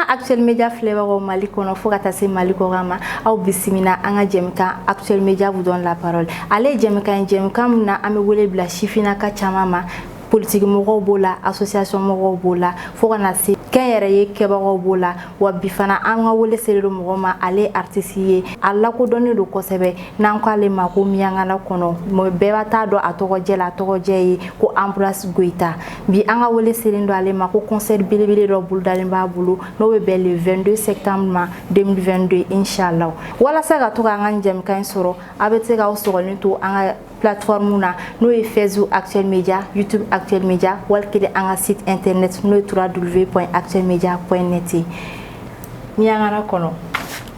Actuel Media filɛbagaw Mali kɔnɔ fo ka taa se Mali kɔkan ma, aw bisimila an ka jɛmukan Actuel Media vous donne la parole. Ale ye jɛmukan ye, jɛmukan min na an bɛ wele bila sifinnaka caman ma. Politiki mɔgɔw b'o la, association mɔgɔw b'o la, fo ka na se kɛnyɛrɛye kɛbagaw b'o la. Wa bi fana, an ka wele selen don mɔgɔ ma, ale ye artiste ye, a lakodɔnnen don kosɛbɛ. N'an ko ale ma ko Miyankala kɔnɔ, bɛɛ b'a t'a dɔn a tɔgɔjɛ la. A tɔgɔjɛ ye ko Ambroise Goyita. Bi, an ka wele selen don ale ma ko concert belebele dɔ bolodalen b'a bolo, n'o bɛ bɛn le 22 septembre ma 2022, inchallah. Walasa ka to k'an ka jɛmukan in sɔrɔ, a bɛ se k'aw sɔgɔlen to an ka plateforme na, n'o ye Facebook Actuel Media, YouTube Actuel Media, wali kelen an ka site internet, n'o ye www.actuelmedia.net ye. Miyankala kɔnɔ,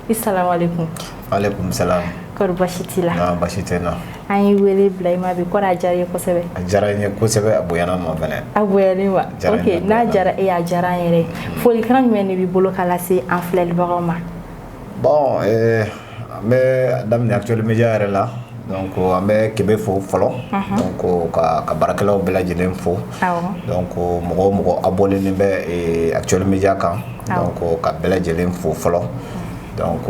i salamu aleykum. Aleykum salam. Kɔri basi t'i la? Non, basi tɛ n na. An y'i wele bila i ma bi, kɔri a diyara i ye kosɛbɛ? A diyara n ye kosɛbɛ, a bonyana n ma fɛnɛ. A bonyana ma. Ok, n'a diyara e ye, a diyara an yɛrɛ ye. Folikan jumɛn de b'i bolo ka lase an filɛlibagaw ma? Bon, an bɛ daminɛ Actuel Media yɛrɛ la. Donc an bɛ Kebe fo fɔlɔ, donc ka baarakɛlaw bɛɛ lajɛlen fo. Donc mɔgɔ o mɔgɔ abonné bɛ Actuel Media kan, donc ka bɛɛ lajɛlen fo fɔlɔ. Donc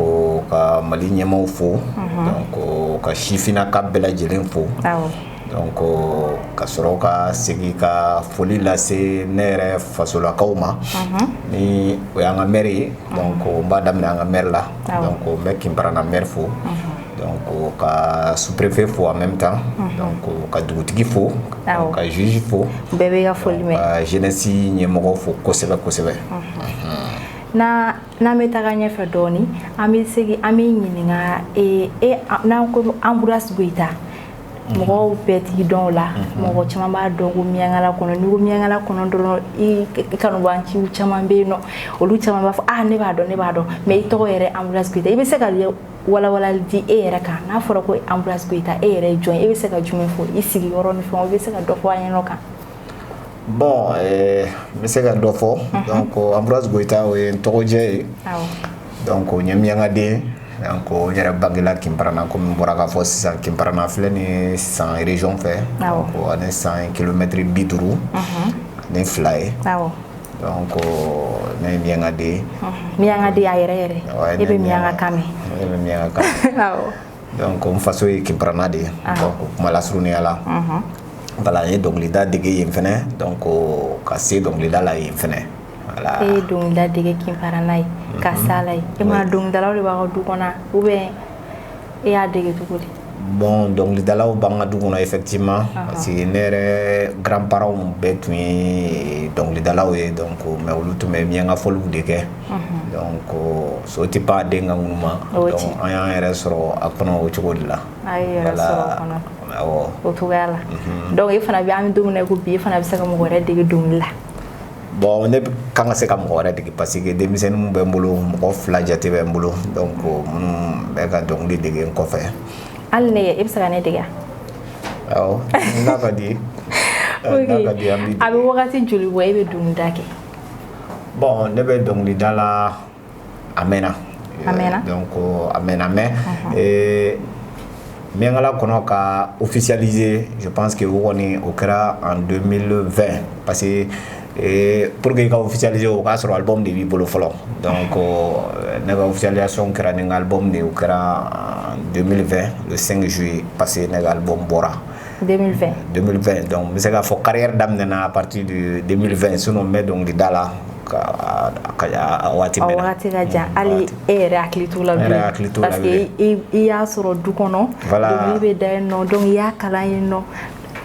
ka Mali ɲɛmaw fo, donc ka sifinnaka bɛɛ lajɛlen fo. Donc ka sɔrɔ ka segin ka foli lase ne yɛrɛ fasolakaw ma, ni o y'an ka maire ye. Donc n b'a daminɛ an ka maire la. Donc n bɛ Kinparana maire fo, donc ka sous-préfet fo en même temps, donc ka dugutigi fo, ka juge fo. Bɛɛ bɛ ka foli mɛn. Ka jeunesse ɲɛmɔgɔ fo kosɛbɛ kosɛbɛ. Na n'an bɛ taga ɲɛfɛ dɔɔni, an bɛ segin, an bɛ ɲininka e n'an ko Ambroise Goyita, mɔgɔw bɛɛ t'i dɔn o la. Mɔgɔ caman b'a dɔn ko Miyankala kɔnɔ. N'i ko Miyankala kɔnɔ dɔrɔn, i kanubanciw caman bɛ yen nɔ, olu caman b'a fɔ: "Ah, ne b'a dɔn, ne b'a dɔn." Mais i tɔgɔ yɛrɛ Ambroise Goyita, i bɛ se ka walawalali di e yɛrɛ kan? N'a fɔra ko Ambroise Goyita, e yɛrɛ ye jɔn ye? E bɛ se ka jumɛn fɔ i sigiyɔrɔ ni fɛnw? I bɛ se ka dɔ fɔ an ɲɛna o kan? Bon, n bɛ se ka dɔ fɔ. Donc Ambroise Goyita, o ye n tɔgɔjɛ ye. Donc n ye Miyankaden. Donc n yɛrɛ bangela Kinparana, komi n bɔra k'a fɔ sisan. Kinparana filɛ nin ye San région fɛ. Donc ani San ye kilomɛtiri 52 ye. Donc ne ye Miyankaden ye. Miyankaden a yɛrɛ yɛrɛ. E bɛ Miyanka kan mɛn? Ne bɛ Miyanka kan mɛn. Donc n faso ye Kinparana de ye. Donc kuma lasurunya la, voilà, n ye dɔnkilida dege yen fɛnɛ, donc ka se dɔnkilida la yen fɛnɛ, voilà. E ye dɔnkilida dege Kinparana ye ka s'a la ye. E ma dɔnkilidalaw de b'a ka du kɔnɔ, ou bien e y'a dege cogo di? Bon, dɔnkilidalaw b'an ka du kɔnɔ effectivement, parce que ne yɛrɛ grand parents bɛɛ tun ye dɔnkilidalaw ye. Donc mais olu tun bɛ miyanka fɔliw de kɛ. Donc so tɛ pan den ka ŋunu ma. Donc an y'an yɛrɛ sɔrɔ a kɔnɔ o cogo de la. A y'i yɛrɛ sɔrɔ o kɔnɔ o cogoya la. Donc e fana bɛ, an bɛ don min na i ko bi, e fana bɛ se ka mɔgɔ wɛrɛ dege dɔnkili la? Bon, ne kan ka se ka mɔgɔ wɛrɛ dege, parce que denmisɛnninw bɛ n bolo, mɔgɔ fila jate bɛ n bolo, donc minnu bɛ ka dɔnkili dege n kɔfɛ. Hali ne, e bɛ se ka ne dege? Awɔ, n'a ka di. Ok, a bɛ wagati joli bɔ e bɛ dɔnkilida kɛ? Bon, ne bɛ dɔnkilida la, a mɛnna. A mɛnna. Donc a mɛnna, mais Miyankala kɔnɔ ka officialiser, je pense que o kɔni o kɛra en 2020, parce que pour que i ka officialiser, o k'a sɔrɔ album de b'i bolo fɔlɔ. Donc ne ka officialisation kɛra ni n ka album de ye. O kɛra en 2020, le 5 juillet passé, ne ka album bɔra. 2020? 2020. Donc n bɛ se k'a fɔ carrière daminɛna à partir de 2020, sinon n bɛ dɔnkilida la ka a waati A mɛnna. Wagati ka jan, hali e yɛrɛ hakili t'o la Ne yɛrɛ bilen. hakili t'o la Parce que i y'a sɔrɔ du kɔnɔ. Voilà. Dɔnkili bɛ da yen nɔ, donc i y'a kalan yen nɔ.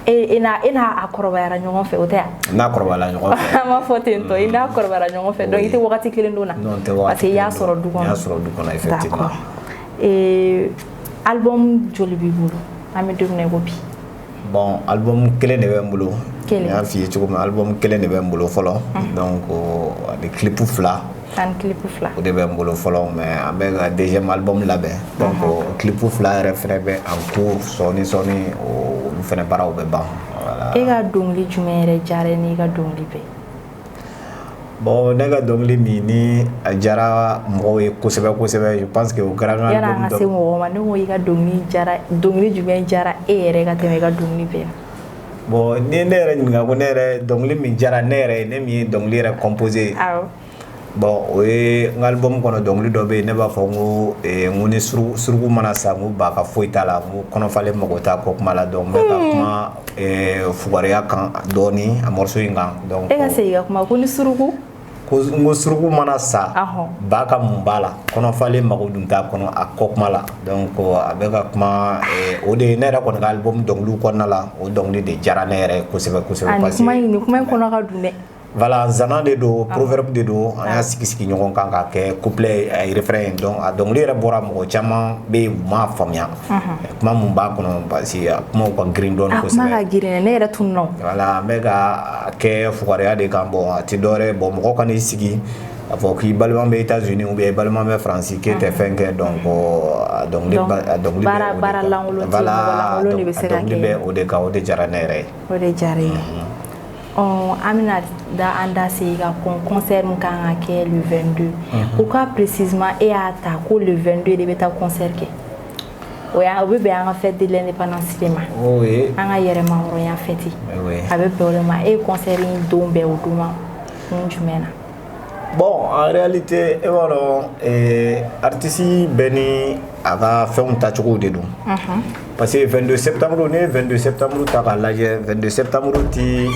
E n'a a kɔrɔbayara ɲɔgɔn fɛ, o tɛ yan? N'a kɔrɔbayala ɲɔgɔn fɛ. An b'a fɔ ten tɔ, i n'a kɔrɔbayara ɲɔgɔn fɛ, donc i tɛ wagati kelen don na. Non, n tɛ wagati Parce que i y'a kelen sɔrɔ dɔn. Du N kɔnɔ. y'a sɔrɔ du kɔnɔ effectivement. D'accord. Album joli b'i bolo, an bɛ don min na i ko bi? Bon, album kelen de bɛ n bolo. Kelen. N y'a f'i ye cogo min, album kelen de bɛ n bolo fɔlɔ. Donc ani clip fila. Ani clip fila. O de bɛ n bolo fɔlɔ, mais an bɛ ka deuxième album labɛn. Donc clip fila yɛrɛ fɛnɛ bɛ en cours, sɔɔni sɔɔni olu fɛnɛ baaraw bɛ ban. Voilà. E ka dɔnkili jumɛn yɛrɛ diyara i n'i ka dɔnkili bɛɛ? Bon, ne ka dɔnkili min ni a diyara mɔgɔw ye kosɛbɛ kosɛbɛ, je pense que o kɛra n ka Yanni an album ka se dɔ. mɔgɔw ma, ne ko i ka dɔnkili diyara, dɔnkili jumɛn diyara e yɛrɛ ka tɛmɛ i ka dɔnkili bɛɛ kan? Bon, ni ne yɛrɛ ɲininka ko ne yɛrɛ dɔnkili min diyara ne yɛrɛ ye, ne min ye dɔnkili yɛrɛ composé. Awɔ. Bon, o ye n ka album kɔnɔ dɔnkili dɔ bɛ yen, ne b'a fɔ n ko n ko ni suruku mana sa, n ko ba ka foyi t'a la, n ko kɔnɔfalen mago t'a kɔ kuma la. Donc n bɛ ka kuma fugariya kan dɔɔni a morceau in kan. Donc E ka segin ka kuma ko ni suruku Ko n ko suruku mana sa, ba ka mun b'a la, kɔnɔfalen mago dun t'a kɔnɔ a kɔ kuma la. Donc a bɛ ka kuma o de ye. Ne yɛrɛ kɔni ka album dɔnkiliw kɔnɔna la, o dɔnkili de diyara ne yɛrɛ ye kosɛbɛ kosɛbɛ. Parce que nin kuma in kɔnɔ ka dun dɛ. Voilà, zana de don, proverbe de don. An y'a sigi sigi ɲɔgɔn kan k'a kɛ couplet ye, refrain ye. Donc a dɔnkili yɛrɛ bɔra, mɔgɔ caman bɛ yen, u m'a faamuya kuma mun b'a kɔnɔ, parce que a kumaw ka girin dɔɔni kosɛbɛ. A kuma ka girin, ne yɛrɛ tununa. Voilà, n bɛ ka kɛ fugariya de kan. Bon, a tɛ dɔwɛrɛ ye. Bon, mɔgɔ kan'i sigi a fɔ k'i balima bɛ États-Unis ou bien i balima bɛ France, k'e tɛ fɛn kɛ. Donc a dɔnkili a dɔnkili bɛ o de kan. Baara lankolon tɛ, mɔgɔ lankolon de bɛ se ka kɛ. A dɔnkili bɛ o de kan, o de diyara ne yɛrɛ ye. O de diyara e ye. An bɛna da an da se ka concert min kan ka kɛ le 22, pourquoi précisément e y'a ta ko le 22 de bɛ taa concert kɛ? O y'a o bɛ bɛn an ka fête de l'indépendance de ma. Oui. An ka yɛrɛmahɔrɔnya fête. Oui. A bɛ bɛn o de ma. E ye concert in don bɛn o don ma kun jumɛn na? Bon, en réalité, e b'a dɔn, artiste bɛɛ ni a ka fɛnw tacogo de don. Parce que 22 septembre, n'i ye 22 septembre ta k'a lajɛ, 22 septembre ti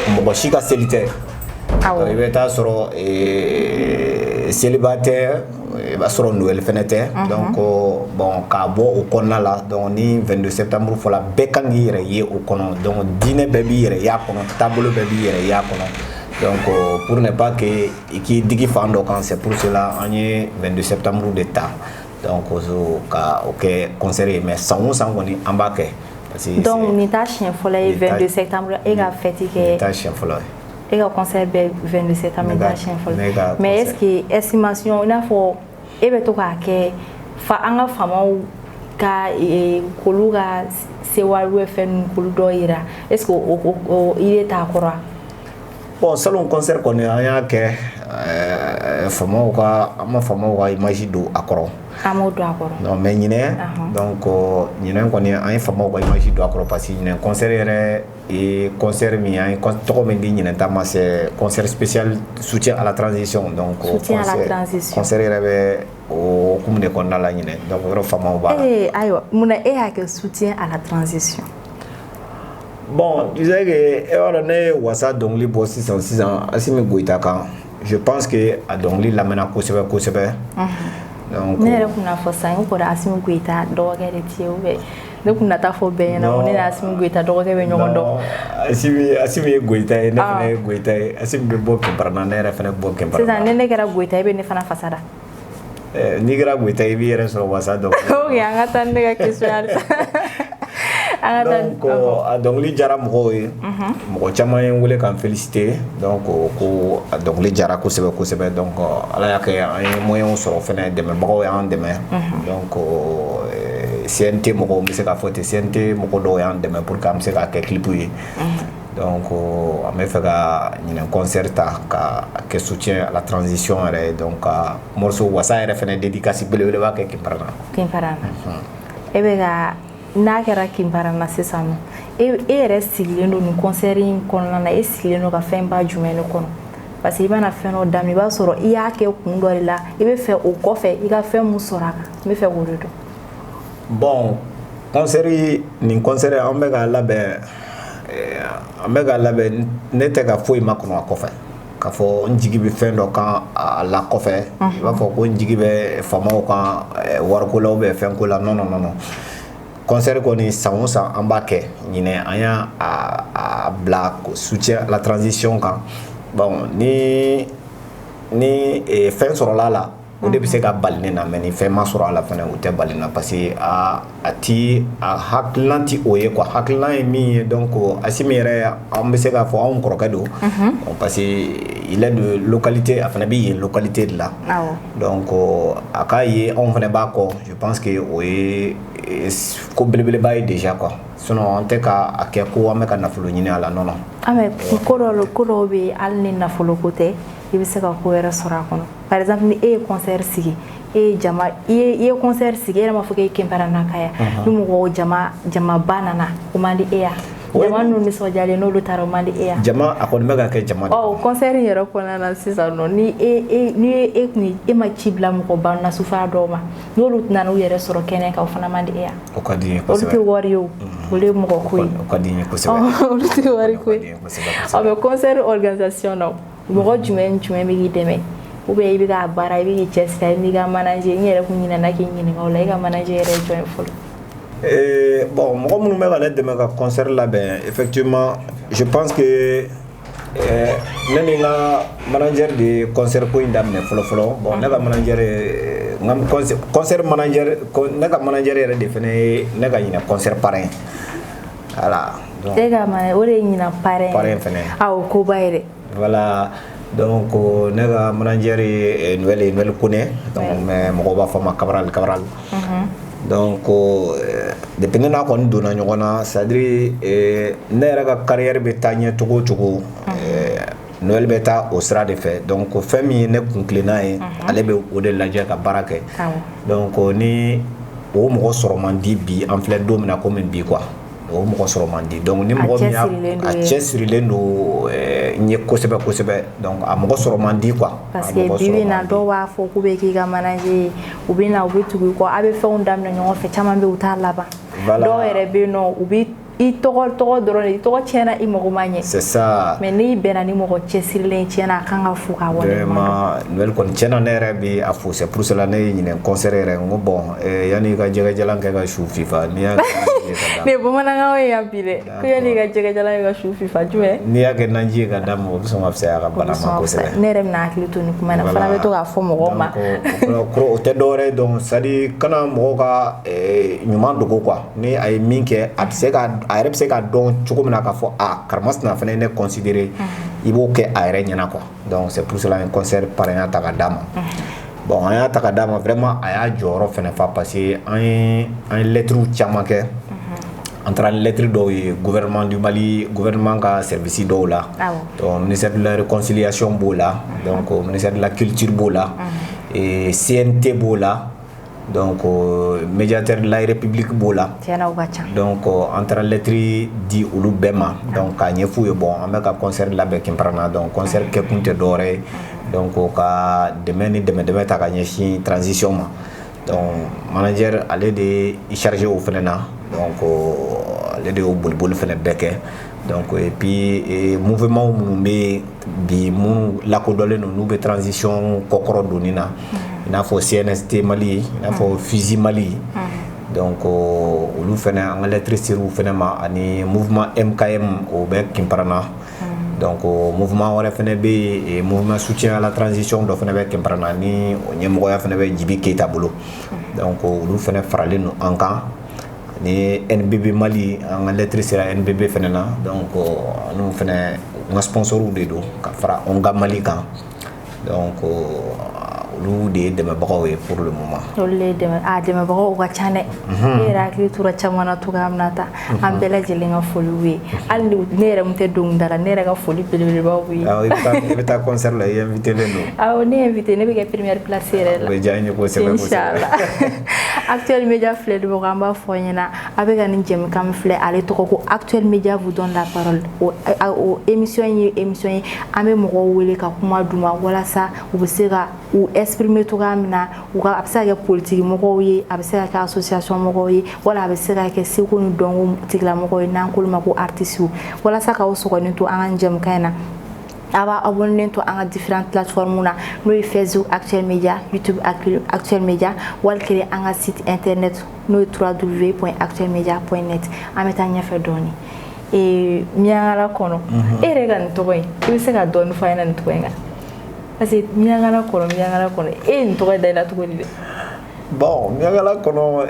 mɔgɔ si ka seli tɛ. I bɛ taa sɔrɔ seliba tɛ, i b'a sɔrɔ Noël fɛnɛ tɛ. Donc bon, k'a bɔ o kɔnɔna la, donc ni 22 septembre fɔla, bɛɛ kan k'i yɛrɛ ye o kɔnɔ. Donc diinɛ bɛɛ b'i yɛrɛ y'a kɔnɔ, taabolo bɛɛ b'i yɛrɛ y'a kɔnɔ. Donc pour ne pas que i k'i digi fan dɔ kan, c'est pour cela an ye 22 septembre de ta, donc ka o kɛ concert ye. Mais san o san kɔni, an b'a kɛ. Parce que donc nin t'a siɲɛ fɔlɔ ye, 22 septembre e ka fête kɛ. Nin t'a siɲɛ fɔlɔ ye. E ka concert bɛ 22 septembre, nin t'a siɲɛ fɔlɔ. Mais est-ce que estimation, i n'a fɔ e bɛ to k'a kɛ fa an ka faamaw ka k'olu ka sewariw fɛn ninnu k'olu dɔ yira, est-ce que o idée t'a kɔrɔ wa? Bon, salon concert kɔni, an y'a kɛ faamaw ka, an ma faamaw ka image don a kɔrɔ. An m'o don a kɔrɔ. Non, mais ɲinɛ, donc ɲinɛ kɔni, an ye faamaw ka image don a kɔrɔ, parce que ɲinɛ concert yɛrɛ ye concert min ye, an ye tɔgɔ min di ɲinɛ ta ma, c'est concert spécial soutien à la transition. Donc soutien à la transition. Concert yɛrɛ bɛ o hukumu de kɔnɔna la ɲinɛ. Donc yɔrɔ faamaw b'a la. Ee ayiwa, munna e y'a kɛ soutien à la transition? Bon, tu sais que e b'a dɔn, ne ye Wasa dɔnkili bɔ sisan sisan Assimi Goïta kan. Je pense que a dɔnkili lamɛnna kosɛbɛ kosɛbɛ. Donc ne yɛrɛ kun n'a fɔ sisan, n ko Assimi Goïta dɔgɔkɛ de ti ye, ou bien ne kun na taa fɔ bɛɛ ɲɛna ko ne ni Assimi Goïta dɔgɔkɛ bɛ ɲɔgɔn dɔn. Assimi ye Goïta ye, ne fana ye Goïta ye. Assimi bɛ bɔ Kɛnparana, ne yɛrɛ fana bɛ bɔ Kɛnparana. Sisan ni ne kɛra Goïta, e bɛ ne fana fasa da. N'i kɛra Goïta, i b'i yɛrɛ sɔrɔ Wasa dɔnkili. Ok, an ka taa ni ne ka question ye halisa. Donc a dɔnkili diyara mɔgɔw ye, mɔgɔ caman ye n wele k'an féliciter. Donc ko a dɔnkili diyara kosɛbɛ kosɛbɛ. Donc Ala y'a kɛ, an ye moyens sɔrɔ fɛnɛ, dɛmɛbagaw y'an dɛmɛ. Donc CNT mɔgɔw, n bɛ se k'a fɔ ten, CNT mɔgɔ dɔw y'an dɛmɛ pour que an bɛ se k'a kɛ clip ye. Donc an bɛ fɛ ka ɲinɛ concert ta ka kɛ soutien à la transition yɛrɛ. Donc ka morceau Wasa yɛrɛ fɛnɛ dédicace belebeleba kɛ Kinparana. Kinparana. E bɛ ka n'a kɛra Kinparana sisan nɔ, e yɛrɛ sigilen don nin concert in kɔnɔna na, e sigilen don ka fɛn ba jumɛn de kɔnɔ? Parce que i mana fɛn dɔ daminɛ, i b'a sɔrɔ i y'a kɛ kun dɔ de la, i bɛ fɛ o kɔfɛ i ka fɛn mun sɔrɔ a kan, n bɛ fɛ k'o de dɔn. Bon, concert nin, concert an bɛ k'a labɛn, an bɛ k'a labɛn. Ne tɛ ka foyi makɔnɔ a kɔfɛ k'a fɔ n jigi bɛ fɛn dɔ kan a la kɔfɛ, i b'a fɔ ko n jigi bɛ faamaw kan wariko la ou bien fɛnko la. Non, non, non, non. Concert kɔni, san o san an b'a kɛ. Ɲinɛ an y'a a bila soutien à la transition kan. Bon, ni fɛn sɔrɔla a la, o de bɛ se ka bali ne na. Mais ni fɛn ma sɔrɔ a la fɛnɛ, o tɛ bali na, parce que a ti a hakilina ti o ye quoi. Hakilina ye min ye, donc Assimi yɛrɛ, an bɛ se k'a fɔ anw kɔrɔkɛ don, parce que il est de localité, a fana bɛ yen localité de la. Donc a k'a ye anw fana b'a kɔ, je pense que o ye ko belebeleba ye déjà quoi. Sinon an tɛ ka a kɛ ko an bɛ ka nafolo ɲini a la, non, non. Ah, mais ko dɔw bɛ yen, hali ni nafolo ko tɛ, i bɛ se ka ko wɛrɛ sɔrɔ a kɔnɔ. Par exemple, ni e ye concert sigi, e ye jama, i ye concert sigi, e yɛrɛ m'a fɔ k'e ye Kɛnparanaka ye, ni mɔgɔw jama jamaba nana, o man di e ya? Jama ninnu nisɔndiyalen, n'olu taara, o man di e ya? Jama, a kɔni bɛ ka kɛ jama de. Ɔ, concert in yɛrɛ kɔnɔna na sisan nɔ, ni e e ni e kun e ma ci bila mɔgɔba nasufa dɔw ma, n'olu nana u yɛrɛ sɔrɔ kɛnɛ kan, o fana man di e ya? O ka di n ye Olu kosɛbɛ. tɛ wari ye o, olu ye mɔgɔ ko ye. O ka di n ye kosɛbɛ. Olu tɛ wari ko O ka di ye. n ye kosɛbɛ kosɛbɛ. Ɔ, mais concert organisation na, mɔgɔ jumɛn jumɛn bɛ k'i dɛmɛ, ou bien i bɛ k'a baara, i bɛ k'i cɛsiri, i n'i ka manager? N yɛrɛ kun ɲinɛna k'i ɲininka o la. E ka manager yɛrɛ ye jɔn ye fɔlɔ? Bon, mɔgɔ minnu bɛ ka ne dɛmɛ ka concert labɛn, effectivement, je pense que ne ni n ka manager de ye concert ko in daminɛ fɔlɔ fɔlɔ. Bon, ne ka manager ye n ka concert manager, ne ka manager yɛrɛ de fana ye ne ka ɲinɛ concert parrain, voilà, donc E ka manager o de ye ɲinan parrain? Parrain fɛnɛ. A, o koba ye dɛ. Voilà, donc ne ka manager ye Noël ye, Noël Kone, donc mais mɔgɔw b'a fɔ a ma Cabral, Cabral. Donc depuis ne n'a kɔni donna ɲɔgɔn na, c'est à dire ne yɛrɛ ka carrière bɛ taa ɲɛ cogo o cogo, Noël bɛ taa o sira de fɛ. Donc fɛn min ye ne kun tilenna ye, ale bɛ o de lajɛ ka baara kɛ. Donc ni o mɔgɔ sɔrɔ man di bi, an filɛ don min na komi bi quoi, o mɔgɔ sɔrɔ man di. Donc ni A mɔgɔ min y'a cɛsirilen don a ye. cɛsirilen don n ye kosɛbɛ kosɛbɛ. Donc a mɔgɔ sɔrɔ man di quoi. Parce A que mɔgɔ bi sɔrɔ bi in na, man di. dɔw b'a fɔ k'u bɛ k'i ka manager ye, u bɛ na, u bɛ tugu i kɔ, a bɛ fɛnw daminɛ ɲɔgɔn fɛ, caman bɛ yen, u t'a laban. Dɔw yɛrɛ bɛ yen nɔ, u bɛ i tɔgɔ tɔgɔ dɔrɔn de, i tɔgɔ tiɲɛna, i mago ma ɲɛ. C'est ça. Mais n'i bɛnna ni mɔgɔ cɛsirilen ye, tiɲɛna, a kan ka fo k'a waleɲuman dɔn. Vraiment, Noël kɔni, tiɲɛna, ne yɛrɛ bɛ a fo. C'est pour cela ne ye ɲinɛ concert yɛrɛ, n ko bon, yanni i ka jɛgɛjalan kɛ ka su fifa, n'i y'a kɛ naji ye ka d'a Ne ye bamanankan ye yan bi dɛ, ko yanni i ka jɛgɛjalan ye ka su fifa, jumɛn? N'i y'a kɛ naji ye ka d'a ma, o bɛ sɔn ka fisaya a ka bana ma kosɛbɛ. Ne yɛrɛ bɛna hakili to nin kuma in na fana, bɛ to k'a fɔ mɔgɔw ma. Donc o tɛ dɔwɛrɛ ye. Donc c'est à dire kana mɔgɔw ka ɲuman dogo quoi. Ni a ye min kɛ, a bɛ se ka, a yɛrɛ bɛ se k'a dɔn cogo min na k'a fɔ a karamasina fana ye ne considéré, i b'o kɛ a yɛrɛ ɲɛna quoi. Donc c'est pour cela un concert parrain ta ka d'a ma. Bon, an y'a ta ka d'a ma, vraiment a y'a jɔyɔrɔ fana fa, parce que an ye lettres caman kɛ. An taara ni lettre dɔw ye gouvernement du Mali, gouvernement ka service dɔw la. Donc ministère de la Réconciliation b'o la, donc ministère de la Culture b'o la, et CNT b'o la, donc médiateur de la République b'o la. Tiɲɛna, o ka ca. Donc an taara lettre di olu bɛɛ ma, donc k'a ɲɛf'u ye, bon, an bɛ ka concert labɛn Kinparana. Donc concert kɛkun tɛ dɔwɛrɛ ye, donc ka dɛmɛ ni dɛmɛ dɛmɛ ta ka ɲɛsin transition ma. Donc manager, ale de ye chargé o fɛnɛ na. Donc ale de y'o boliboli fɛnɛ bɛɛ kɛ. Donc et puis mouvement minnu bɛ bi, minnu lakodɔnlen don, n'u bɛ transition kɔkɔrɔ donni na, i n'a fɔ CNST Mali, i n'a fɔ FUSI Mali, donc olu fɛnɛ, an ka lettre ser'u fɛnɛ ma, ani mouvement MKM, o bɛ Kinparana. Donc mouvement wɛrɛ fɛnɛ bɛ yen, mouvement soutien à la transition dɔ fɛnɛ bɛ Kinparana, ni o ɲɛmɔgɔya fɛnɛ bɛ Jibi Keyita bolo. Donc olu fɛnɛ faralen don an kan, ni NBB Mali, an ka lettre sera NBB fɛnɛ na. Donc n'u fɛnɛ n ka sponsoriw de don ka fara ONGA Mali kan. Donc olu de ye dɛmɛbagaw ye pour le moment. Olu de ye dɛmɛ, a dɛmɛbagaw ka ca dɛ. Ne yɛrɛ hakili tora caman na cogoya min na ta, an bɛɛ lajɛlen ka foli b'u ye. Hali ni ne yɛrɛ mun tɛ dɔnkilida la, ne yɛrɛ ka foli belebelebaw b'u ye. Awɔ, i bɛ taa concert la, i invité len don. Awɔ, ne invité, ne bɛ kɛ première place yɛrɛ la. O bɛ diya n ye kosɛbɛ kosɛbɛ. Inchallah. Actuel Media filɛlibagaw, an b'a fɔ aw ɲɛna, a bɛ ka nin jɛmukan min filɛ, ale tɔgɔ ko Actuel Media vous donne la parole. O émission ye émission ye, an bɛ mɔgɔw wele ka kuma d'u ma walasa u bɛ se ka u exprimer cogoya min na. U ka, a bɛ se ka kɛ politique mɔgɔw ye, a bɛ se ka kɛ association mɔgɔw ye, wala a bɛ se ka kɛ seko ni dɔnko tigilamɔgɔw ye, n'an k'olu ma ko artistes. Walasa k'aw sɔgɔlen to an ka jɛmukan in na, a b'a abonné to an ka différentes plateformes na, n'o ye Facebook Actuel Media, YouTube Actuel Media, wali kelen an ka site internet, n'o ye www.actuelmedia.net. An bɛ taa ɲɛfɛ dɔɔni. Ee, Miyankala kɔnɔ, e yɛrɛ ka nin tɔgɔ in, i bɛ se ka dɔɔni fɔ an ɲɛna nin tɔgɔ in kan? Parce que Miyankala kɔnɔ, Miyankala kɔnɔ, e ye nin tɔgɔ da i la cogo di dɛ? Bon, Miyankala kɔnɔ,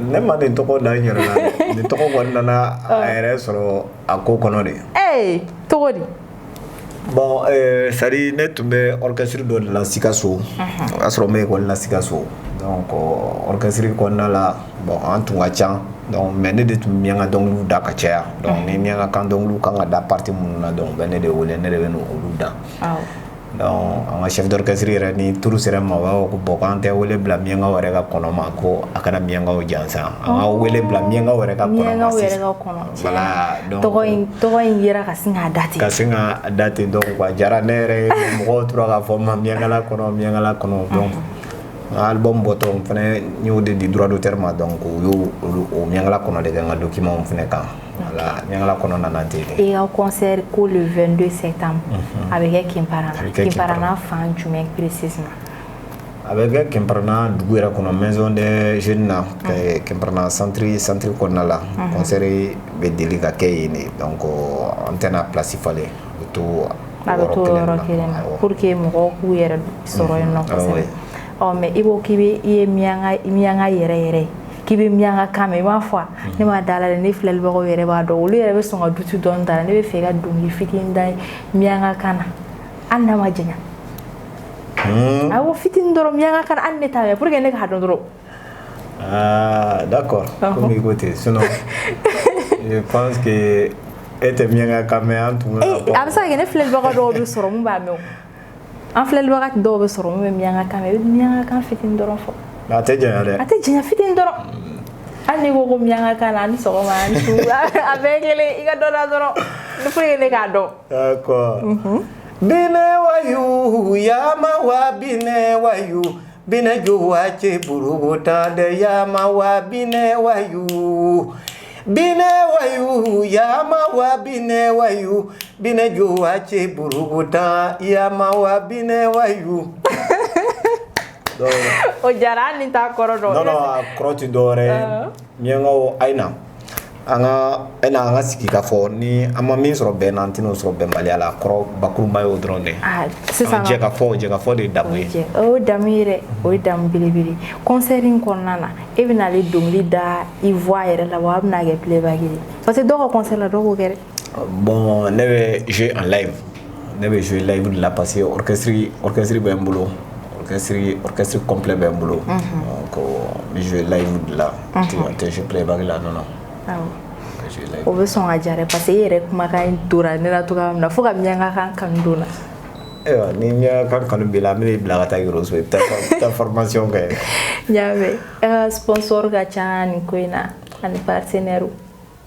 ne ma nin tɔgɔ da n yɛrɛ la dɛ. Nin tɔgɔ kɔni nana a yɛrɛ sɔrɔ a ko kɔnɔ de. Ee, cogo di? Bon, c'est à dire ne tun bɛ orchestre dɔ de la Sikaso. O y'a sɔrɔ n bɛ école la Sikaso. Donc orchestre kɔnɔna la, bon, an tun ka ca. Donc mais ne de tun bɛ miyanka dɔnkiliw da ka caya. Donc ni miyanka kan dɔnkiliw kan ka da partie minnu na, donc u bɛ ne de wele, ne de bɛ n'olu da. Donc an ka chef d'orchestre yɛrɛ, ni tour sera ma, u b'a fɔ ko bon, k'an tɛ wele bila miyankaw yɛrɛ ka kɔnɔ ma, ko a kana miyankaw jansa, an ka wele bila miyankaw yɛrɛ ka kɔnɔ ma. Miyankaw yɛrɛ ka kɔnɔ. Voilà, donc tɔgɔ in, tɔgɔ in yera ka sin k'a da ten. Ka sin k'a da ten. Donc a diyara ne yɛrɛ ye, mɔgɔw tora k'a fɔ n ma miyankala kɔnɔ, miyankala kɔnɔ. Donc n ka album bɔtɔ, n fɛnɛ n y'o de di droit d'auteur ma. Donc u y'o o miyankala kɔnɔ de kɛ n ka document fɛnɛ kan. Voilà, miyankala kɔnɔ nana ten de. I ka concert ko le 22 septembre, a bɛ kɛ Kimparana. A bɛ kɛ. Kimparana fan jumɛn précisément? A bɛ kɛ Kimparana dugu yɛrɛ kɔnɔ, maison des jeunes na, Kimparana centre kɔnɔna la. Concert bɛ deli ka kɛ yen de. Donc an tɛna place falen, a bɛ to. A bɛ to yɔrɔ kelen na pour que mɔgɔw k'u yɛrɛ sɔrɔ yen nɔ kosɛbɛ. Ɔ, mais i ko k'i bɛ, i ye miyanka, miyanka yɛrɛ yɛrɛ ye, k'i bɛ miyanka kan mɛn, i b'a fɔ ne ma da la dɛ. Ne filɛlibagaw yɛrɛ b'a dɔn, olu yɛrɛ bɛ sɔn ka dutu dɔɔni da la. Ne bɛ fɛ i ka dɔnkili fitinin da miyanka kan na, hali n'a ma janya. Awɔ, fitinin dɔrɔn, miyanka kan na, hali ne t'a mɛn, pour que ne k'a dɔn dɔrɔn. Ah, d'accord. Comme i ko ten, sinon je pense que e tɛ miyanka kan mɛn, an tun. Eh, a bɛ se ka kɛ ne filɛlibaga dɔw bɛ sɔrɔ mun b'a mɛn o. An filɛlibaga dɔw bɛ sɔrɔ mun bɛ miyanka kan mɛn. I bɛ miyanka kan fitinin dɔrɔn fɔ. A tɛ janya dɛ. A tɛ janya, fitinin dɔrɔn. Hali n'i ko miyanka kan na, ani sɔgɔma, ani su, a bɛɛ ye kelen. I ka dɔ da dɔrɔn pour que ne k'a dɔn. D'accord. Bine wayu yama wa bine wayu bine juwa ce buruguta de yama wa bine wayu bine wayu yama wa bine wayu bine juwa ce buruguta yama wa bine wayu. Donc, o diyara, hali ni t'a kɔrɔ dɔn. Non, non, a kɔrɔ ti dɔwɛrɛ ye. Miyankaw, a ye na an ka, a ye na an ka sigi ka fɔ. Ni an ma min sɔrɔ bɛn na, an tɛn'o sɔrɔ bɛnbaliya la. A kɔrɔ bakurunba ye o dɔrɔn de ye. Ah, sisan An jɛ ka fɔ, jɛ ka fɔ de ye damu ye. O ye damu ye dɛ, o ye damu belebele. Concert in kɔnɔna na, e bɛna ale dɔnkili da i voix yɛrɛ la wa, a bɛna kɛ playback de? Parce que dɔw ka concert la, dɔw b'o kɛ dɛ. Bon, ne bɛ jouer en live, ne bɛ jouer live de la, parce que orchestre bɛ n bolo, orchestre complet bɛ n bolo. Donc n bɛ jouer live de la. N tɛ jouer playback la, non, non. Awɔ. N bɛ jouer live. O bɛ sɔn ka diya dɛ, parce que e yɛrɛ kumakan in tora ne la cogoya min na, fo ka miyanka kan kanu don na. Ayiwa, ni miyanka kan kanu b'i la, an bɛn'i bila ka taa Yoroso, i bɛ taa formation kɛ. N y'a mɛn. E ka sponsor ka ca nin ko in na, ani partenaire?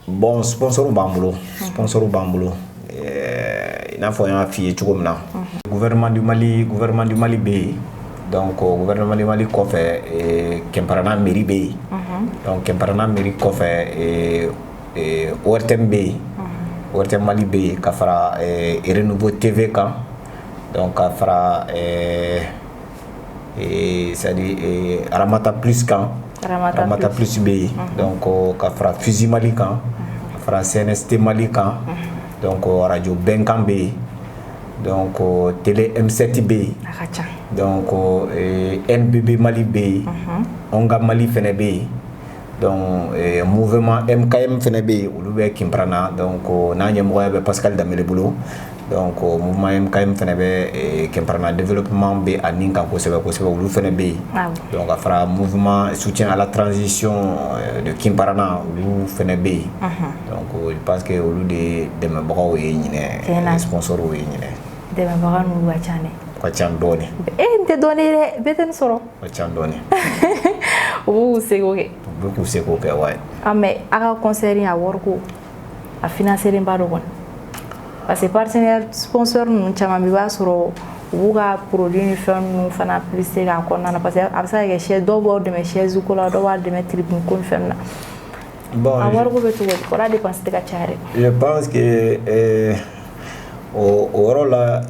Bon, sponsor b'an bolo, sponsor b'an bolo. I n'a fɔ n y'a f'i ye cogo min na, gouvernement du Mali bɛ yen. Donc gouvernement du Mali kɔfɛ, Kɛnparana mairie bɛ yen. Donc Kɛnparana mairie kɔfɛ, ORTM bɛ yen, ORTM Mali bɛ yen, ka fara Renouveau TV kan. Donc ka fara c'est à dire Aramata Plus kan. Aramata Plus bɛ yen. Donc ka fara Fusi Mali kan, ka fara CNST Mali kan. Donc Radio Bɛnkan bɛ yen. Donc Télé M7 bɛ yen. A ka ca. Donc NBB Mali bɛ yen, ONGA Mali fɛnɛ bɛ yen. Donc mouvement MKM fɛnɛ bɛ yen, olu bɛ Kinparana. Donc n'a ɲɛmɔgɔya bɛ Pascal Danbele bolo. Donc mouvement MKM fɛnɛ bɛ Kinparana, développement bɛ a nin kan kosɛbɛ kosɛbɛ, olu fɛnɛ bɛ yen. Donc ka fara mouvement soutien à la transition de Kinparana, olu fɛnɛ bɛ yen. Donc je pense que olu de dɛmɛbagaw ye ɲinɛ, sponsors ye ɲinɛ. Dɛmɛbaga ninnu ka ca dɛ. Ka ca dɔɔni. E, n tɛ dɔɔni ye dɛ, bɛɛ tɛ nin sɔrɔ. Ka ca dɔɔni. U b'u seko kɛ. U bɛ k'u seko kɛ, ouais. Ah, mais a ka concert in, a wariko, a financé ba dɔ kɔni, parce que partenaire, sponsor ninnu caman bɛ, i b'a sɔrɔ u b'u ka produit ni fɛn ninnu fana publicité k'a kɔnɔna na, parce que a bɛ se ka kɛ chaise, dɔw b'aw dɛmɛ chaise ko la, dɔw b'a dɛmɛ tribune ko ni fɛn na. Bon, a wariko bɛ cogo di? Kɔrɔ dépense tɛ ka caya dɛ. Je pense que o yɔrɔ la,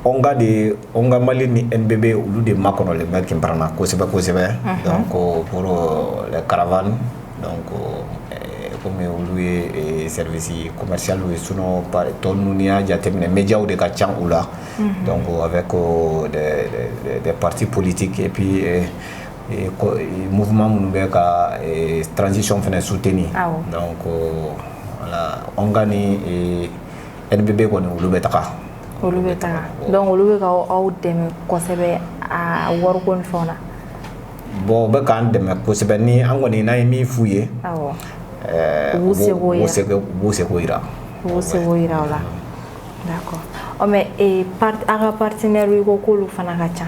ONGA de, ONGA Mali ni NBB, olu de makɔnɔlen bɛ Kinparana kosɛbɛ kosɛbɛ. Donc pour les caravanes, donc komi olu ye service commercial ye, sinon tɔ ninnu, n'i y'a jateminɛ, médiaw de ka ca u la. Donc avec des partis politiques et puis mouvement minnu bɛ ka transition fɛnɛ soutenir. Donc voilà, ONGA ni NBB kɔni, olu bɛ taga. Olu bɛ taga. Donc olu bɛ ka aw dɛmɛ kosɛbɛ a wariko ni fɛnw na. Bon, u bɛ k'an dɛmɛ kosɛbɛ. Ni an kɔni n'an ye min f'u ye, U b'u seko yira. U b'u seko yira. U b'u seko yira o la. D'accord. Ɔ mais a ka partenaire i ko k'olu fana ka ca,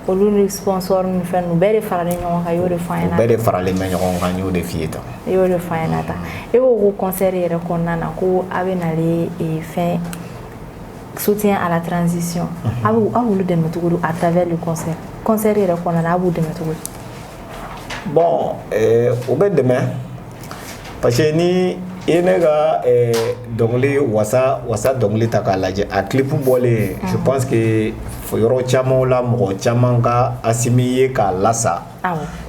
olu ni sponsor ni fɛn ninnu bɛɛ de faralen ɲɔgɔn kan, i y'o de fɔ an ɲɛna. Bɛɛ de faralen bɛ ɲɔgɔn kan, n y'o de f'i ye tan. I y'o de fɔ an ɲɛna tan. E ko ko concert yɛrɛ kɔnɔna na ko a bɛ nalen fɛn soutien à la transition, a b'u aw b'olu dɛmɛ cogo di à travers le concert? Concert yɛrɛ kɔnɔna na, a b'u dɛmɛ cogo di? Bon, o bɛ dɛmɛ parce que ni i ye ne ka dɔnkili wasa wasa dɔnkili ta k'a lajɛ, a clip bɔlen, je pense que yɔrɔ caman la, mɔgɔ caman ka Asimi ye k'a lasa.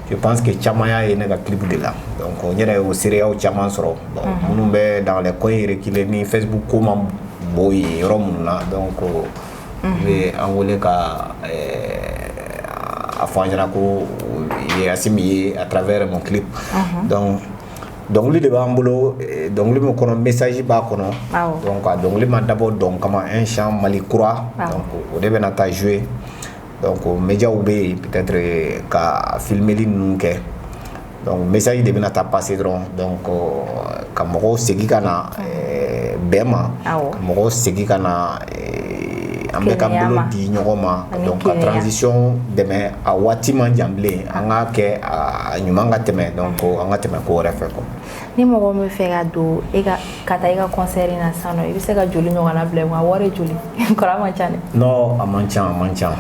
Je pense que caman y'a ye ne ka clip de la. Donc n yɛrɛ y'o seereyaw caman sɔrɔ. Bon, minnu bɛ dans les coins reculés ni Facebook ko ma bon yen yɔrɔ minnu na, donc u bɛ an wele ka a fɔ an ɲɛna ko ye Asimi ye à travers mon clip. Donc dɔnkili de b'an bolo, dɔnkili min kɔnɔ message b'a kɔnɔ. Donc a dɔnkili ma dabɔ dɔn kama, un chant Mali kura. Donc o de bɛna taa jouer. Donc médiaw bɛ yen peut-être ka filmeli ninnu kɛ. Donc message de bɛna taa passer dɔrɔn. Donc ka mɔgɔw segin ka na bɛn ma, ka mɔgɔw segin ka na an bɛ ka bolo di ɲɔgɔn ma. Donc ka transition dɛmɛ, a waati man jan bilen, an k'a kɛ a ɲuman ka tɛmɛ. Donc an ka tɛmɛ ko wɛrɛ fɛ quoi. Ni mɔgɔ min bɛ fɛ ka don e ka ka taa i ka concert in na sisan nɔ, i bɛ se ka joli ɲɔgɔnna bila i kun? A wari ye joli kɔrɔ? A man ca dɛ. Non, a man ca, a man ca,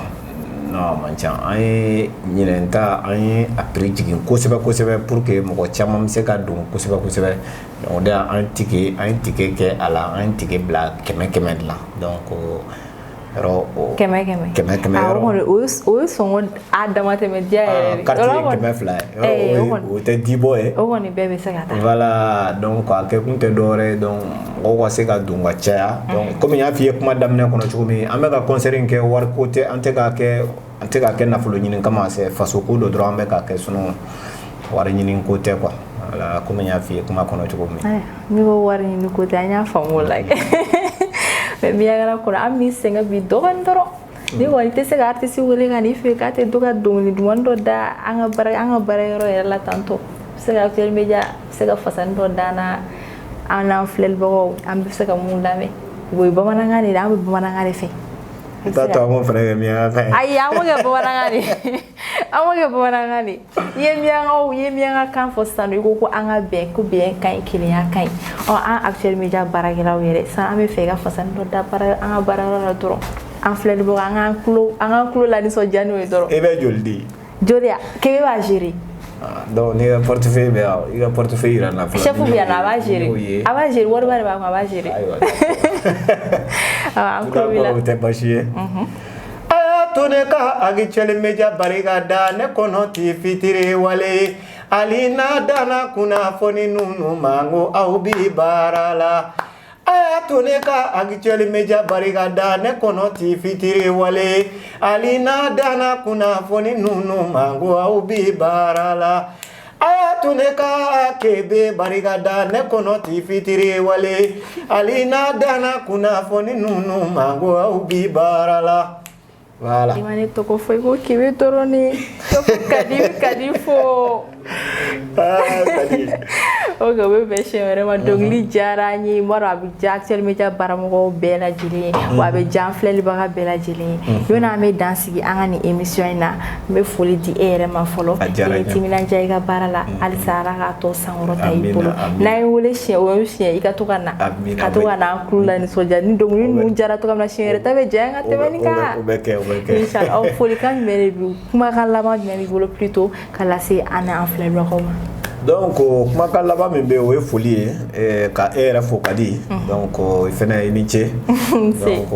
non, a man ca. An ye ɲinɛn ta, an ye a prix jigin kosɛbɛ kosɛbɛ pour que mɔgɔ caman bɛ se ka don kosɛbɛ kosɛbɛ. Donc o de y'an ticket, an ye ticket kɛ a la, an ye ticket bila 100 100 de la. Donc yɔrɔ o 100 100? 100 100 yɔrɔ. O ye sɔngɔ a dama tɛmɛ diya yɛrɛ de. Carte ye 200 ye, o tɛ dibɔ ye. O kɔni bɛɛ bɛ se ka taa. Voilà, donc a kɛ kun tɛ dɔwɛrɛ ye, donc mɔgɔw ka se ka don ka caya. Donc komi n y'a f'i ye kuma daminɛ kɔnɔ cogo min, an bɛ ka concert in kɛ, wariko tɛ, an tɛ k'a kɛ, an tɛ k'a kɛ nafolo ɲini kama, c'est faso ko dɔ dɔrɔn an bɛ k'a kɛ, sinon wari ɲini ko tɛ quoi. Voilà, komi n y'a f'i ye kuma kɔnɔ cogo min. N'i ko wari ɲini ko tɛ, an y'a faamu o la. Mais miyankala kɔnɔ, an b'i sɛgɛn bi dɔɔnin dɔrɔn. Ni kɔni tɛ se ka artiste wele ka n'i fɛ k'a tɛ to ka dɔnkili duman dɔ da an ka baara yɔrɔ yɛrɛ la tantɔ, bɛ se ka Actuel Media bɛ se ka fasani dɔ da an na, an n'an filɛlibagaw an bɛ se ka mun lamɛn? O ye bamanankan de ye, an bɛ bamanankan de fɛ. I t'a to an k'o fana kɛ miyanka ye. Ayi, an b'o kɛ bamanankan de, an b'o kɛ bamanankan de. I ye miyankaw, i ye miyanka kan fɔ sisan nɔ, i ko ko an ka bɛn, ko bɛn ka ɲi, kelenya ka ɲi. Ɔ an Actuel Media baarakɛlaw yɛrɛ sisan, an bɛ fɛ i ka fasani dɔ da baara an ka baarayɔrɔ la dɔrɔn, an filɛlibagaw an k'an tulo la nisɔndiya n'o ye dɔrɔn. E bɛ joli di? Joli ya kebe b'a gérer. Donc n'i ka portefeuille bɛ yan, i ka portefeuille yira n na fɔlɔ. Chef bɛ yan nɔ, a b'a gérer, a b'a gérer, wariba de b'a kun, a b'a gérer. Ayiwa. An tulo b'i la. O tɛ baasi ye. A y'a to ne ka Actuel Media barika da, ne kɔnɔ ti fitiri wale, hali n'a danna kunnafoni ninnu ma, n ko aw bi baara la. A y'a to ne ka Actuel Media barika da, ne kɔnɔ ti fitiri wale, hali n'a danna kunnafoni ninnu ma, n ko aw bi baara la. A y'a to ne ka Kebe barika da, ne kɔnɔ ti fitiri wale, hali n'a danna kunnafoni ninnu ma, n ko aw bi baara la. Voilà. I ma ne tɔgɔ fɔ, i ko Kebe dɔrɔn de. Kadi Kadi fo. Ok, o bɛ bɛn siɲɛ wɛrɛ ma. Dɔnkili diyara an ye, n b'a dɔn a bɛ diya Actuel Media baramɔgɔw bɛɛ lajɛlen ye, wa a bɛ diya an filɛlibaga bɛɛ lajɛlen ye. Yɔni an bɛ dan sigi an ka nin émission in na, n bɛ foli di e yɛrɛ ma fɔlɔ. I ye timinandiya i ka baara la, halisa Ala k'a tɔ sankɔrɔta i bolo. N'an ye wele siɲɛ o siɲɛ, i ka to ka na, ka to ka na an tulo la nisɔndiya ni dɔnkili ninnu diyara cogoya min na, siɲɛ wɛrɛ ta bɛ diya an ka tɛmɛ nin kan. O bɛ kɛ, o bɛ kɛ. Inchallah. Folikan jumɛn de b'i, kumakan laban jumɛn b'i bolo plutôt ka lase an n'an filɛbagaw ma? Donc kumakan laban min bɛ yen, o ye foli ye, ka e yɛrɛ fo ka di. Donc i fɛnɛ i ni ce. Donc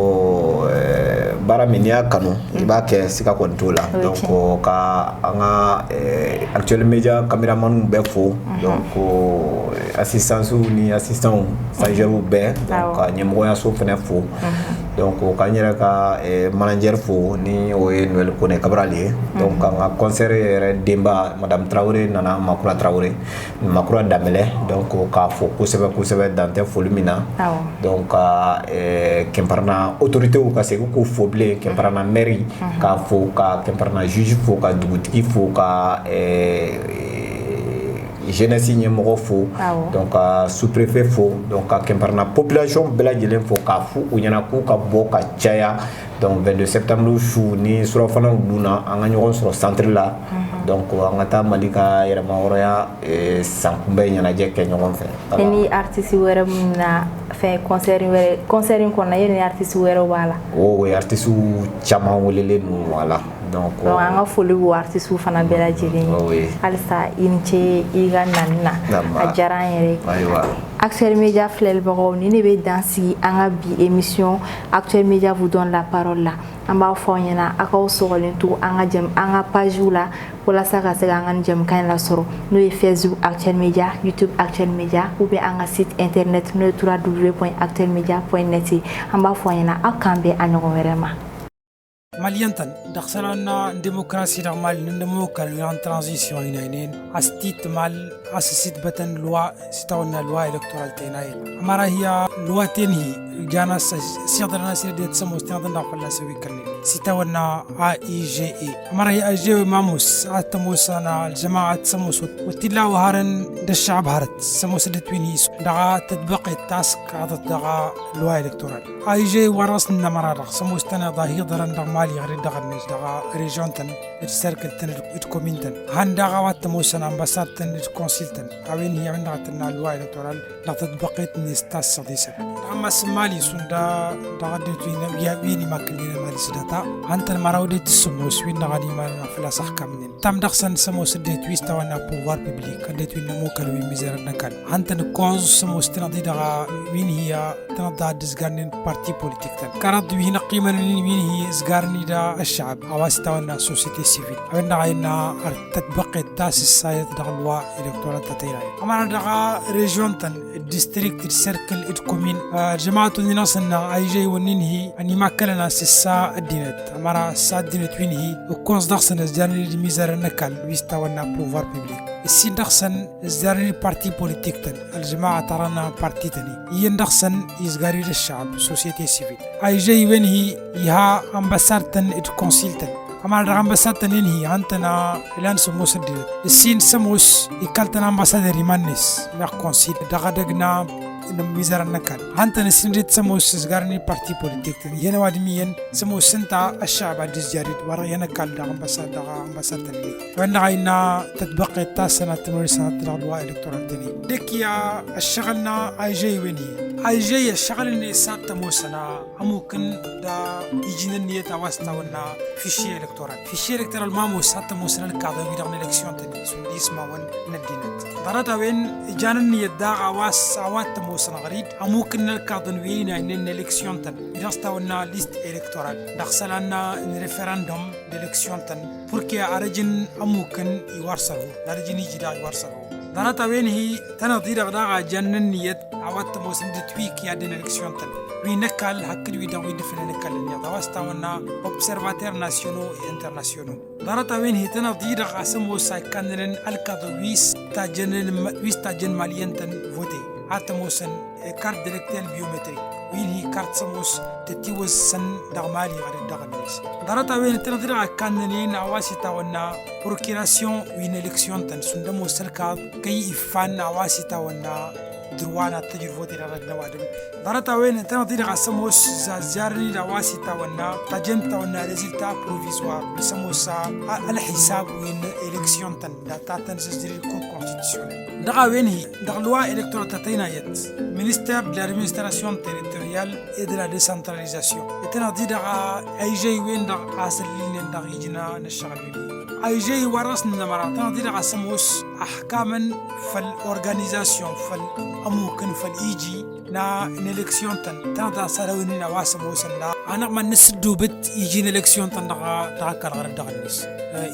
baara min n'i y'a kanu, i b'a kɛ, siga kɔni t'o la. Donc ka an ka Actuel Media caméraman bɛɛ fo, donc assistance ni assistants, stagiaires bɛɛ, donc ka ɲɛmɔgɔyaso fɛnɛ fo, donc k'an yɛrɛ ka manager fo, ni o ye Noël Kone Cabral ye. Donc k'an ka concert yɛrɛ denba Madame Traoré nana, Makura Traoré, Makura Danbɛlɛ, donc k'a fo kosɛbɛ kosɛbɛ, dan tɛ foli min na. Donc ka Kɛnparana autorités ka segin k'u fo bilen, Kɛnparana maire k'a fo, ka Kɛnparana juge fo, ka dugutigi fo, ka jeunesse ɲɛmɔgɔ fo, donc ka sous-préfet fo, donc ka Kɛnpɛrɛna population bɛɛ lajɛlen fo, k'a f'u ɲɛna k'u ka bɔ ka caya. Donc 22 septembre su ni surafanaw dunna, an ka ɲɔgɔn sɔrɔ centre la. Donc an ka taa Mali ka yɛrɛmahɔrɔnya san kunbɛn ɲɛnajɛ kɛ ɲɔgɔn fɛ. E ni artiste wɛrɛ mun na fɛn concert wɛrɛ, concert in kɔnɔna, e ni artiste wɛrɛw b'a la? O artiste caman welelen don a la. Donc an ka foli b'o artiste fana bɛɛ lajɛlen ye. Halisa i ni ce i ka nani na, a diyara an yɛrɛ ye. Ayiwa. Actuel Media filɛlibagaw, ni ne bɛ dan sigi an ka bi émission Actuel Media vous donne la parole la. An b'a fɔ aw ɲɛna, aw k'aw sɔgɔlen to an ka jɛm, an ka page la, walasa ka se k'an ka nin jɛmukan in lasɔrɔ, n'o ye Facebook Actuel Media, YouTube Actuel Media, ou bien an ka site internet, n'o ye www.actuelmedia.net ye. An b'a fɔ aw ɲɛna, aw k'an bɛn a ɲɔgɔn wɛrɛ ma. Malien tan دخلنا démocratie normal نمو كان transition هنا استيت مال اسست بتن loi ستاونا loi électorale تيناي امارا هي loi تنهي جانا سيدرنا سيدي تسمو ستاندنا فلا سوي كرني ستاونا AIGE امارا هي اجي ماموس اتموس انا الجماعه تسموس وتلا وهارن الشعب هارت سموس دتويني دغا تطبيق التاسك هذا دغا loi électorale AIG وراسنا مرارة سموس تنا ظاهر درن مالي غير دغا نيش دغا région تن ال cercle تن ال commune تن هان دغا وات موسن ambassade تن ال consul تن اوين هي من دغا loi électorale لا تطبيقت نيستاس صديسة اما سمالي سوندا دغا دتوين يا ويني ما كلنا مالي سداتا انت المراودي تسموس وين دغا دي ما فلا صح كامنين تام دخسن سموس ديتويس توانا pouvoir public ديتوين مو كالوي ميزر نكال انت cause سموس تنادي دغا وين هي تنضع دزغارنين parti politique تن كانت وين قيمة وين هي زغارني دا الشعب أواستونا société civile أوين عينا تطبق التاس السايت دغ loi électorale تتيرا أما دغا région تن ال district ال cercle ال commune جماعة ناسنا أي جاي وننهي أني ما كلنا سسا الدينت أمارا سا الدينت وين هي وكونز دخسن زجارني الميزار نكال ويستونا pouvoir public السين دخسن زجارني parti politique تن الجماعة ترانا parti تني يندخسن يزغاري الشعب société civile أي جاي وين هي يها ambassade تن ال consul تن أما l'ambassade تنين هي أنتنا الآن سموس الديرت السين سموس يكالتنا ambassadeur يمانس مع consul دغدغنا ميزار النكال أنت نسين ريت سموس زغارني parti politique تن هنا وادميين سموس سنتا الشعب عديز جاريد ورا ينكال دا ambassade دا ambassade تنين وين عينا تطبيق التاسنة تمر سنة loi électorale تني ديك يا الشغلنا أي جي وين هي أي جي الشغل اللي سات موسنا ممكن دا يجينا النية واسطة ولا fichier électoral fichier électoral ما موسات موسنا الكاظم يدغن élection تني سنديس ما ون ندينت ضرت وين جانا النية دا عواس عوات موسنا غريد ممكن الكاظم وين إن élection تن يدغستا ولا liste électorale دخلنا référendum d'élection تن pour que أرجن ممكن يورسله أرجن يجي دا يورسله ضرت وين هي تنظير غدا جنن النية عوات موسم دتويك يا دين élection تن وينكال هكذا ويدوي دفن نكال النية واسطة observateurs nationaux et internationaux ضرت وين هي تنظير عسمو سايكانن الكادويس تاجن ويس تاجن مالين تن voter عتموسن carte d'électeur biométrique وين هي كارت سموس تتيوز سن دغمالي غير دغنيس ضرت وين تنظير كاننين عواسطة ونا procuration وين élection تن سندمو سلكا كي إفان عواسطة ونا دروانا تجربة رجنا وادم ضرت وين تنظير عسموس زارني لواسطة ونا تجنت ونا résultat provisoire بسموسا الحساب وين élection تن دا تنزل ال cour constitutionnelle دغا وين هي دغ loi électorale تاتينا يت ministère de l'administration territoriale et de la décentralisation تنظير دغا اي جي وين دغ عسلين دغ يجينا نشتغل وين اي جي ورسنا مرة تنظير عسموس احكاما في ال organisation في ممكن في الايجي نا élection تن تنظر سراويننا واسموس لا انا ما نسدو بت يجي élection تن دغا دغا كالغر دغا الناس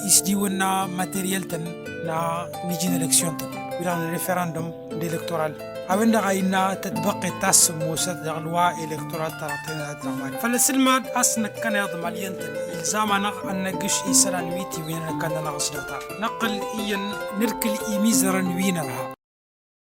يسدي ونا matériel تن نا نيجي élection تن ولا référendum d'électoral أوين دغا تطبق تاس موسى دغ loi électorale تراتينا دغ فالسلماد أسنك كان يضم الينتن إلزامنا أن نقش إسران ويتي وين كان نغسلتا نقل إين نركل إيميزرن وين رها.